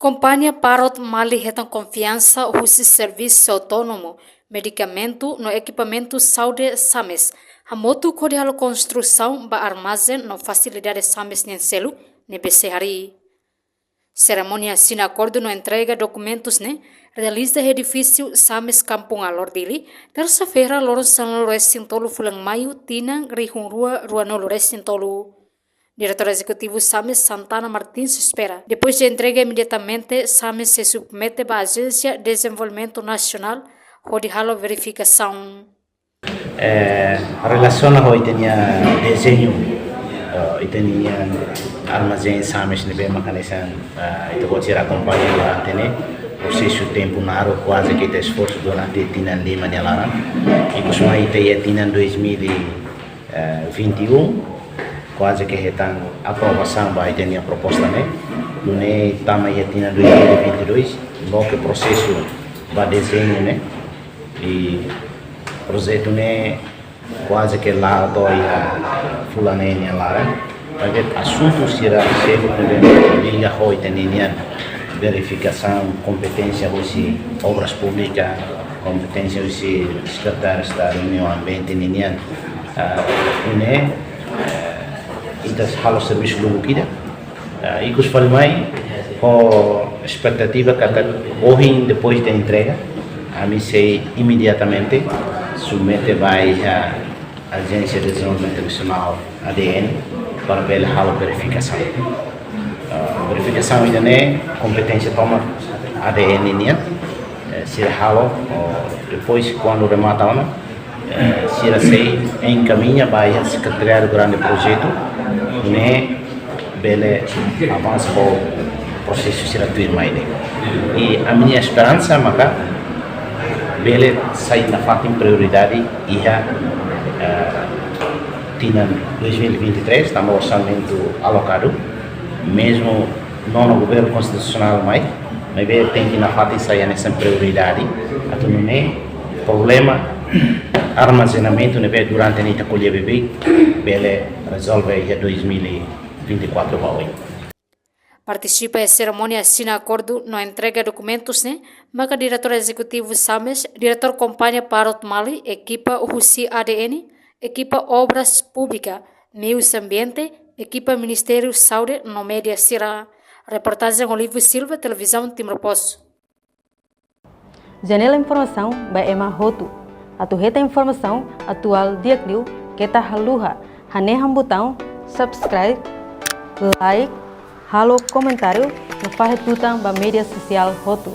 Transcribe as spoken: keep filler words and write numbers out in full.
Kompañia Parrot Mali hetan konfiansa husi servisu autónomu, medikamentu no ekipamentu saúde SAMES, hamutuk hodi halo konstrusaun ba armazén no fasilidade SAMES nian seluk ne'ebé sei harii. Serimónia asina akordu no entrega dokumentus ne'e realiza iha edifísiu SAMES Kampung Alor, Dili, tersa-feira, loron sanulu-resin-tolu fulan Maiu, tinan rihun rua ruanulu-resin-tolu. Diretór Ezekutivu SAMES, Santana Martins, espera, depois de entrega imediatamente, SAMES sei submete ba Ajénsia Dezenvolvimentu Nasionál hodi halo verifikasaun. Eh, relasiona ho ita-nia dezeñu, eh, ita-nia armazén SAMES ne'ebé maka hanesan, eh, ita-boot sira akompaña durante ne'e, prosesu tempu naruk, kuaze ke ita esforsu durante tinan lima nia laran. Ikusmai ita iha tinan dois mil e vinte e um, kuaze ke hetan aprovasaun ba ita-nia proposta ne'e. Nune'e tama iha tinan dois mil e vinte e dois, loke prosesu ba dezeñu ne'e. I projetu ne'e kuaze ke la'o to'o iha fulan neen nia laran. Maibé asuntu sira seluk ne'ebé liga ho ita-nia verifikasaun kompeténsia husi Obras Públikas, kompeténsia husi Sekretáriu Estadu Meiu Ambiente ninian. Ah, ne'e, eh, ita halo servisu lubuk ida. Ah, ikus fali mai, ho espetativa katak ohin depois de entrega, ami sei imediatamente submete ba iha Ajénsia Dezenvolvimentu Nasionál, A D N, para bele halo verifikasaun. Ah, verifikasaun ida-ne'e kompeténsia tomak A D N nian, eh, sira halo, oh, depois kuandu remata ona, eh, sira sei enkamiña ba iha Sekretariadu Grande Projetu, ne'e bele avansa ho prosesu sira tuirmai ne'e. I ami-nia esperansa maka bele sai nafatin prioridade iha, eh, tinan dois mil e vinte e três, tanba orsamentu alokadu, mezmu nonu governu konstitusionál mai, maibé tenke nafatin sai hanesan prioridade, atu nune'e problema armazenamentu ne'ebé durante ne'e ita ko'alia beibeik, bele rezolve iha dois mil e vinte e quatro ba oin. Partisipa iha serimónia asina akordu no entrega dokumentus ne'e, maka Diretór Ezekutivu SAMES, Diretór Kompañia Parrot Mali, ekipa husi A D N, ekipa Obras Públikas, Meius Ambiente, ekipa Ministériu Saúde no média sira. Reportajen Olivo Silva, Televizaun Timor Post. Janela informasaun ba ema hotu. Atu hetan informasaun atuál di'ak liu, keta haluha hanehan butaun subscribe, like, halo komentáriu no fahe tutan ba média sosiál hotu.